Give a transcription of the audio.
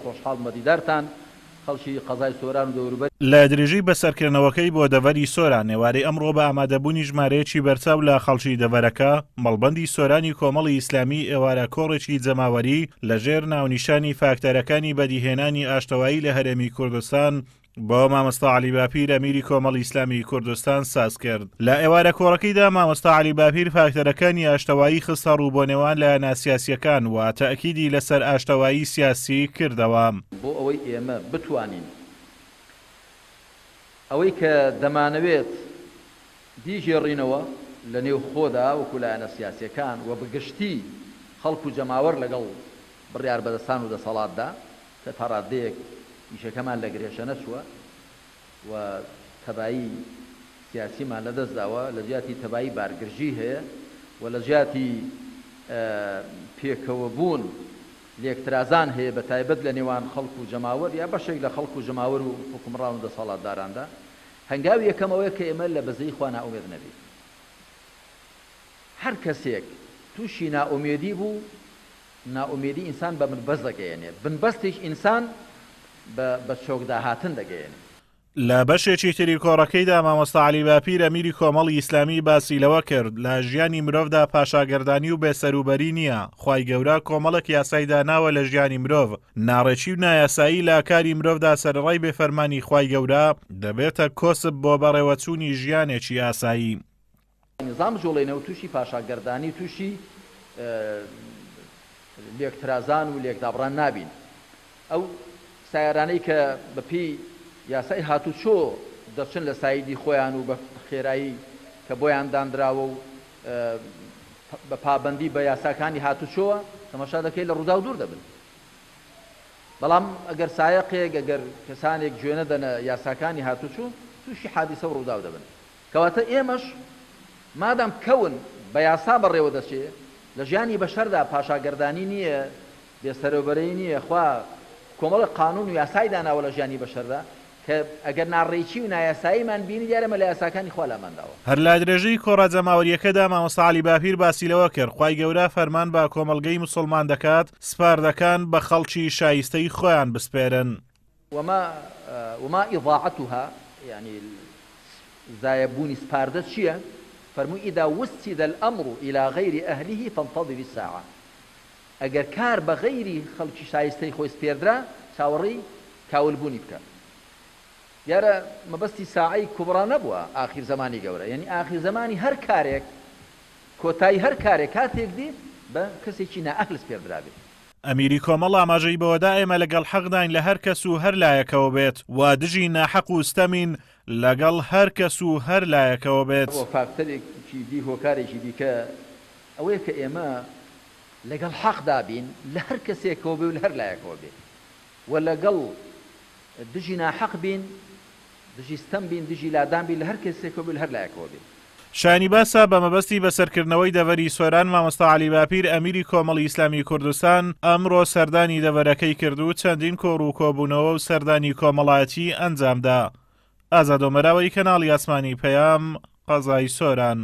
خۆشحاڵم بە دیدارتان خەڵکی قەزای سۆران و دەوروبەری. لە درێژەی بەسەرکردنەوەکەی بۆ دەڤەری سۆران، ئێوارەی ئەمڕۆ بە ئامادەبوونی ژمارەیەکی بەرچاو لە خەڵکی دەڤەرەکە، مەڵبەندی سۆرانی کۆمەڵی ئیسلامی ئێوارە کۆڕێکی جەماوەری لەژێر ناونیشانی فاکتەرەکانی بەدیهێنانی ئاشتەوایی لە هەرێمی کوردستان بۆ مامۆستا عەلی باپیر ئەمیری کۆمەڵی ئیسلامی کوردستان ساز کرد. لە ئێوارە کۆڕەکەیدا مامۆستا عەلی باپیر فاکتەرەکانی ئاشتەوایی خستە ڕوو بۆ نێوان لایەنە سیاسییەکان و تەئکیدی لەسەر ئاشتەوایی سیاسی کردەوە. بۆ ئەوەی ئێمە بتوانین ئەوەی کە دەمانەوێت بیگێڕینەوە لە نێو خۆدا وەکو لایەنە سیاسییەکان و بە گشتی خەڵک و جەماوەر لەگەڵ بڕیاربەدەستان و دەسەڵاتدا کە تا ڕاددەیەک ئیشەکەمان لە گرێشە نەچووە و تەبایی سیاسیمان لە دەست داوە، لە جیاتی تەبایی بارگرژی هەیە و لە جیاتی پێکەوەبوون لێکترازان هەیە بە تایبەت لە نێوان خەڵک و جەماوەر یا بەشێک لە خەڵک و جەماوەر و حوکمڕان و دەسەڵاتداراندا. هەنگاوی یەکەم ئەوەیە کە ئێمە لە بەزەیی خوا نائومێد نەبین. هەر کەسێک تووشی نائومێدی بوو، نائومێدی ئینسان بە بنبەست دەگەیەنێ، بنبەستیش ئینسان بە بە چۆکداهاتن دەگەیەنێ. لە بەشێکی تری کۆڕەکەیدا مامۆستا عەلی باپیر ئەمیری کۆمەڵی ئیسلامی باسی لەوە کرد، لە ژیانی مرۆڤدا پاشاگەردانی و بێسەروبەری نییە، خوای گەورە کۆمەڵێک یاسای داناوە لە ژیانی مرۆڤ، ناڕێکی و نایاسایی لە کاری مرۆڤدا سەرەڕای بێفەرمانی خوای گەورە دەبێتە کۆسپ بۆ بەڕێوەچوونی ژیانێکی ئاسایی. نیزام بجوڵێنێ و تووشی پاشاگەردانی و تووشی لێکترازان و لێکدابڕان نابین. ئەو سەیارانەی کە بە پێی یاسای هاتوچۆ دەچن لە سایدی خۆیان و بە خێرایی کە بۆیان دانراوە و بە پابەندی بە یاساکانی هاتوچۆوە تەماشا دەکەی لە ڕووداو دوور دەبن. بەڵام ئەگەر سایەقێک ئەگەر کەسانێک گوێ نەدەنە یاساکانی هاتوچۆ تووشی حادیسە و ڕووداو دەبن. کەواتە ئێمەش مادام کەون بە یاسا بەڕێوە دەچێ، لە ژیانی بەشەردا پاشاگەردانی نییە، بێسەرەوبەرەیی نییە، خوا کۆمەڵێک قانوون و یاسای داناوە لە ژیانی بەشەردا کە ئەگەر ناڕێکی و نایاساییمان بینی دیارە ئێمە لە یاساکانی خوا لامان داوە. هەر لە درێژەی کۆڕە جەماوەرییەکەدا مامۆستا عەلی باپیر باسی لەوە کرد، خوای گەورە فەرمان بە کۆمەڵگەی موسڵمان دەکات سپاردەکان بە خەڵکی شایستەی خۆیان بسپێرن. وما وما اضاعتها یانی زایە بوونی سپاردە چیە؟ فەرمووی اذا وسد الامر الی غیر اهله فانتظر الساعە ئەگەر کار بە غەیری خەڵکی شایستەی خۆی سپێردرا چاوەڕێی کاول بوونی بکە. دیارە مەبەستی ساعەی کوبڕا نەبووە ئاخیر زەمانی گەورە یانی ئاخیر زەمانی هەر کارێک کۆتایی هەر کارێک کاتێک دێ بە کەسێکی نائەهل سپێردرابێ. ئەمیری کۆمەڵ ئاماژەی بەوەدا ئێمە لەگەڵ حەقداین لە هەر کەس و هەر لایەکەوە بێت و دژی ناحەق و ستەمین لەگەڵ هەر کەس و هەر لایەکەوە بێت. وە فاکتەرێکی دی هۆکارێکی دیکە ئەوەیە کە ئێمە لەگەڵ حەقدا بین لە هەر کەسێکەوە بێ و لە هەر لایەکەوە بێ و لەگەڵ دژی ناحەق بین دژی ستەم بین، دژی لادان بین لە هەر کەسێکەوە بێ و لە هەر لایەکەوە بێ. شایانی باسە بە مەبەستی بەسەرکردنەوەی دەڤەری سۆران مامۆستا عەلی باپیر ئەمیری کۆمەڵی ئیسلامی کوردستان ئەمڕۆ سەردانی دەڤەرەکەی کرد و چەندین کۆڕ و کۆبوونەوە و سەردانی کۆمەڵایەتی ئەنجامدا. ئازاد ئۆمەراوەی کەناڵی ئاسمانی پەیام، قەزای سۆران.